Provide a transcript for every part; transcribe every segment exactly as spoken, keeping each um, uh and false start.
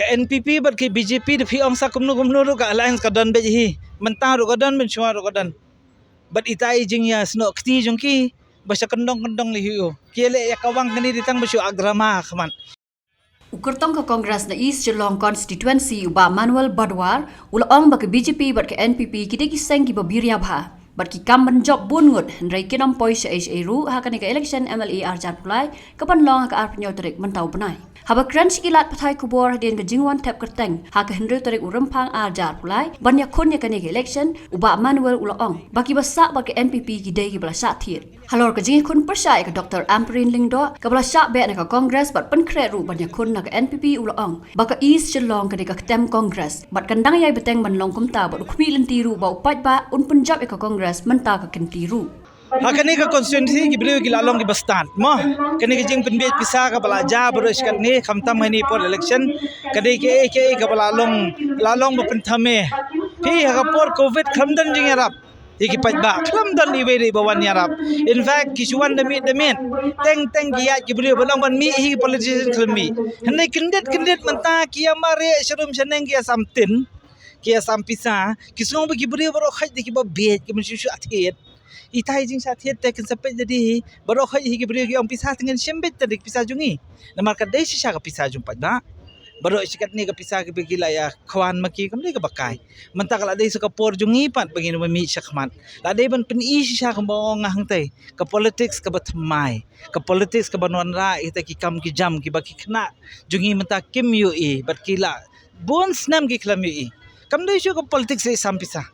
Ka N P P bad ka B J P da phi ong sa kumno kumno ruh ka alliance ka don beit hi. Mynta ruh ka don, mynshuwa ruh ka don. Bad ita i jingïasnoh kti jong ki ba sha kyndong kyndong lei hi u. Ki leh ïa ka wang kane dei tang ba shu agrama khmat. U kyrtong ka Congress na East Shillong Constituency u Bah Manuel Badwar u la ong ba ka B J P bad ka N P P ki dei ki seng kiba biria bha bad ki kam ban jop bun ngut, hynrei kin ym poi shaei shaei ruh ha kane ka election M L A arhajar arphew lai ka ban long ha ka arphew hynñiew tarik mynta u bnai. Haba kren sha ki lad pathai khubor hadien ka jingwan thep kyrteng ha ka hynriew tarik u Rymphang arhajar arphew lai ban ïakhun ïa kane ka election, u Bah Manuel u la ong ba kiba sah bad ka N P P ki dei kiba la shah thied. Halor ka jingïakhun pyrshah ïa ka Doctor Ampareen Lyngdoh kaba la shah beh na ka Congress bad pynkhreh ruh ban ïakhun na ka N P P, u la ong ba ka East Shillong ka dei ka ktem Congress bad kan dang ïai bteng ban long kumta bad u khmih lynti ruh ba u paidbah un pynjop ïa ka Congress mynta ka kynti ruh. Ha kane ka constituency ki briew ki la long kiba stad mo. Kane ka jingpynbiej pisa kaba la jia baroh shi katne, khamtam ha kane por election, ka dei kaei kaei kaba la long, la long ba pynthame. Phi, ha ka por covid khlem don jingïarap ïa ki paidbah, khlem don iwei ruh ba wan ïarap. In fact ki shu wan da miet da miet. Teng teng ki ïaid ki briew, ban ong ban mih hi ki politician khlem mih. Hynrei kyndit kyndit mynta ki ïa mareh sharum shaneng, ki ïa sam tin, ki ïa sam pisa. Ki sngew ba ki briew baroh khoit dei kiba bieit, kiba shu shu thied. Ita i jingshah thied te kin sa peit da dei hi. Baroh khoit hi ki briew ki ong pisa te ngin shim beit, te dei pisa jong ngi. Namar ka dei shisha ka pisa jong paidbah. Baroh shi katne ka pisa kiba ki la ïa khwan ma ki kam dei kaba kai. Mynta ka la dei sa ka por jong ngi pat ba ngin ym mih shakhmat. La dei ban pyni shisha, kumba ong nga hangtei, ka politics kaba thymmai, ka politics kaba wanrah ïa kita ki kam ki jam kiba ki khynnah jong ngi mynta kim ïohi bad ki la bun snem ki khlem ïohi. Kam dei shuh ka politics leit sam pisa.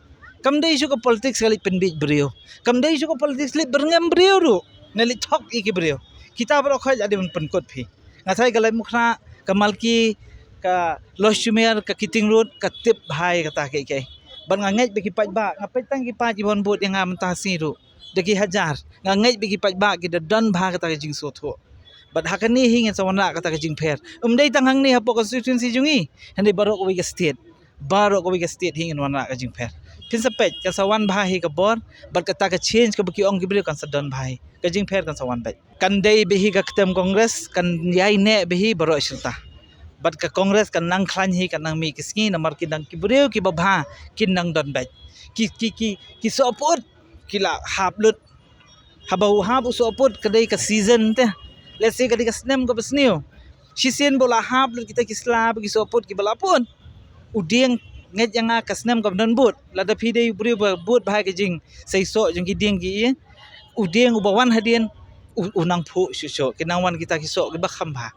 Kam dei shuh ka politics ka leit pynbiej briew. Kam dei shuh ka politics leit byrngem briew ruh, ne leit thok ïa ki briew. Kita baroh khoit la dei ban pynkut phi. Nga tharai ka Laitumkhrah, ka Malki, ka Lhokshaber, ka Kiting Road, ka tip bha ïa kata kaei kaei. Bad nga ngeit ba ki paidbah, nga peit tang ki paid ki wan vote ïa nga mynta sngi ruh da ki hajar. Nga ngeit ba ki paidbah ki da don bha kata ka jingsngewthuh. Bad ha kane hi ngin sa wanrah kata ka jingpher. Ym dei tang hangne hapoh constituency jong ngi, hynrei baroh kawei ka state. Baroh kawei ka state hi ngin wanrah ka jingpher. Phin sa peit, kan sa wan bha hi ka bor, bad kata ka change kaba ki ong ki briew kan sa don bha hi. Ka jingpher kan sa wan beit. Kan dei beit hi ka ktem Congress, kan ïai neh beit hi baroh shi rta. Bad ka Congress kan nang khlaiñ hi, kan nang mih ki sngi, namar ki dang ki briew kiba bha kin nang don beit. Ki, ki, ki, ki sohpyut ki la hap lut. Haba u hap u sohpyut ka dei ka season te. Let's say ka dei ka snem kaba sniew. Shisien ba u la hap lut kita ki sla bad ki sohpyut kiba la pun. U dieng, ngeit ïa nga, ka snem kaba don bud. Lada phi dei u briew ba bud bha ka jingseisoh jong ki dieng ki ïa. U dieng uba wan hadien u, u nang phuh shuh shuh. Ki nang wan kita ki soh kiba kham bha.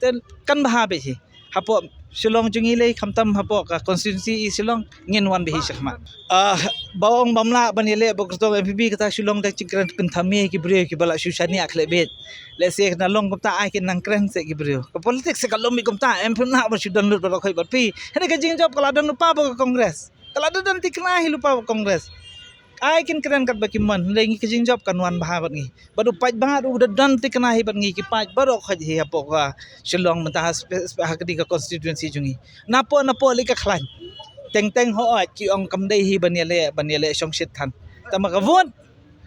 Te kan bha beit hi. Hapoh Shillong jong ngi lei, khamtam hapoh ka constituency East Shillong, ngin wan beit hi shakhmat. Ah, ba ong bym lah ban ïaleh bad kyrtong N P P, kata Shillong dang jingkren pynthame ki briew kiba la shu shaniah khleh beit. Let's say ka na long kumta, ai kin nang kren seh ki briew. Ka politics ka lum hi kumta, em, phin lah ban shu don lut baroh khoit bad phi. Hynrei ka jingjop ka la don lypa bad ka Congress. Ka la don thikna hi lypa bad Congress. Ai kin kren katba ki mon, hynrei ngi ka jingjop kan wan bha bad ngi. Bad u paidbah ruh u da don thikna hi bad ngi, ki paid baroh khoit hi hapoh ka Shillong mynta ha spe-, spe-, ha kane ka constituency jong ngi. Napoh napoh lei ka khlaiñ. Teng teng hooid ki ong kam dei hi ban ïaleh, ban ïaleh shongshit than. Tangba ka vote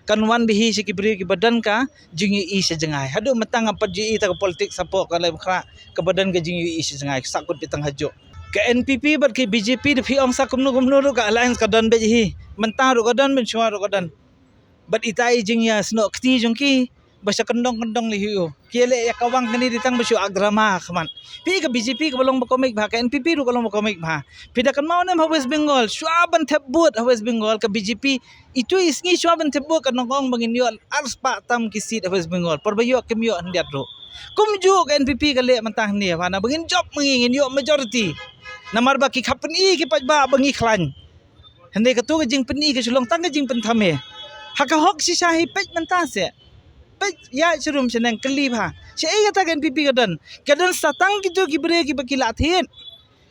kan wan beit hi sha ki briew kiba don ka jingïohi sha jngai. Haduh mynta ngam pat ju ïohi ta ka politics hapoh ka Laitumkhrah kaba don ka jingïohi sha jngai, ka sahkut beit tang hajuh. Ka N P P bad ka B J P da phi ong sa kumno kumno ruh ka alliance ka don beit hi. Mynta ruh ka don, mynshuwa ruh ka don. Bad ita i jingïasnoh kti jong ki ba sha kyndong kyndong lei hi u. Ki leh ïa ka wang kane dei tang ba shu agrama khmat. Phi, ka B J P kaba long ba komik bha, ka N P P ruh ka long ba komik bha. Phi da kynmaw ne em ha West Bengal, shuwa ban thep vote ha West Bengal, ka B J P itu i sngi shuwa ban thep vote ka nang ong ba ngin ïoh arspah tam ki seat ha West Bengal. Por ba ïoh kim ïoh hyndiat ruh. Kumjuh ka N P P ka leh mynta hangne, ba na ba ngin jop ma ngi, ngin ïoh majority. Namar ba ki khap pyni ki paidbah ba ngi khlaiñ. Hynrei katu ka jingpyni ka shu long tang ka jingpynthame. Ha ka hok shisha hi peit mynta seh. Peit ïa sharum shaneng, kylli bha. Shaei kata ka N P P ka don? Ka don sa tang kito ki briew kiba ki la thied,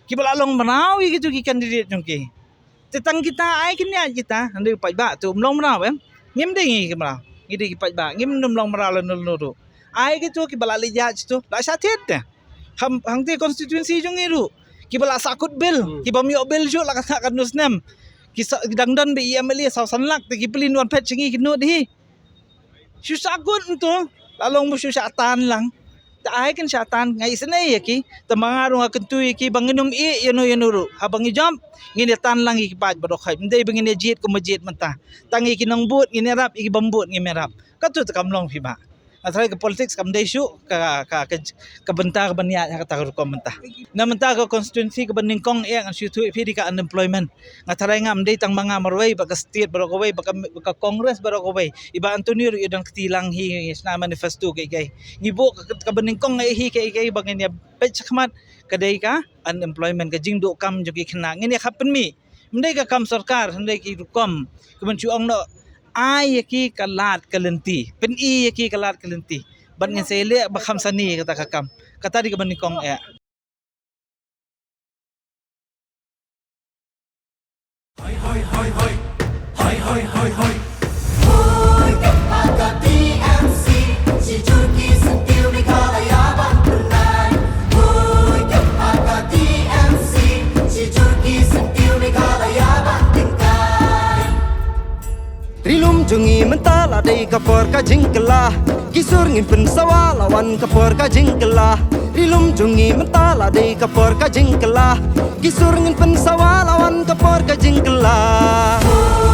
kiba la long mraw ïa kito ki candidate jong ki. Te tang kita ai kin ïaid kita, hynrei u paidbah tu um long mraw em. Ngim dei ngi ki mraw. Ngi dei ki paidbah, ngim dei um long mraw lano lano ruh. Ai kito kiba la leit ïaid tu la shah thied te. Ham, hangtei constituency jong ngi ruh, kiba la sahkut bill, hmm, kiba ym ïoh bill shuh la ka sah katno snem. Ki sa, dang don beit i M L A saw san lak, te ki plie wan phet sha ngi ki nud hi. Shu sahkut nto, la long ba shu shah tan lang. Ta ai kin shah tan, nga isynei ïa ki, ta ma nga ruh nga kyntu ïa ki ba ngin ym ïeh ïa no ïa no ruh. Haba ngi jump, ngin ïa tan lang ïa ki paid baroh khoit. Ym dei ba ngin ïa jied kum ba jied mynta. Tang ïa ki nongbud ngin ïarap, ïa ki bym bud ngim ïarap. Katto te kam long phi ba. Nga tharai ka politics kam dei shuh ka, ka, ka, ka bynta ka ban ïaid ha kata ka rukom mynta. Na mynta ka constituency ka Banyngkong eh, ngan shu ïathuh ïa phi, dei ka unemployment. Nga tharai ngam dei tang ma nga marwei, bad ka state baroh kawei, bad ka, bad ka Congress baroh kawei. I Bah Anthony ruh i don kti lang hi, hi sna manifesto kaei kaei. Ngi buh ka, ka Banyngkong eh hi kaei kaei ba ngin ïa peit shakhmat, ka dei ka unemployment, ka jingduh kam jong ki khynnah. Ngin ïa khap pynmih. Ym dei ka kam sorkar, ym dei ki rukom. Ka ban shu ong noh, ai ïa ki ka lad ka lynti. Pyni ïa ki ka lad ka lynti. Bad ngin sa ïaleh ba kham sani kata ka kam. Kata dei ka Banyngkong eh. Ri lum jong ngi mynta la dei ka por ka jingkylla. Ki sur ngin pynsawa la wan ka por ka jingkylla. Ri lum jong ngi mynta la dei ka por ka jingkylla. Ki sur ngin pynsawa la wan ka por ka jingkylla.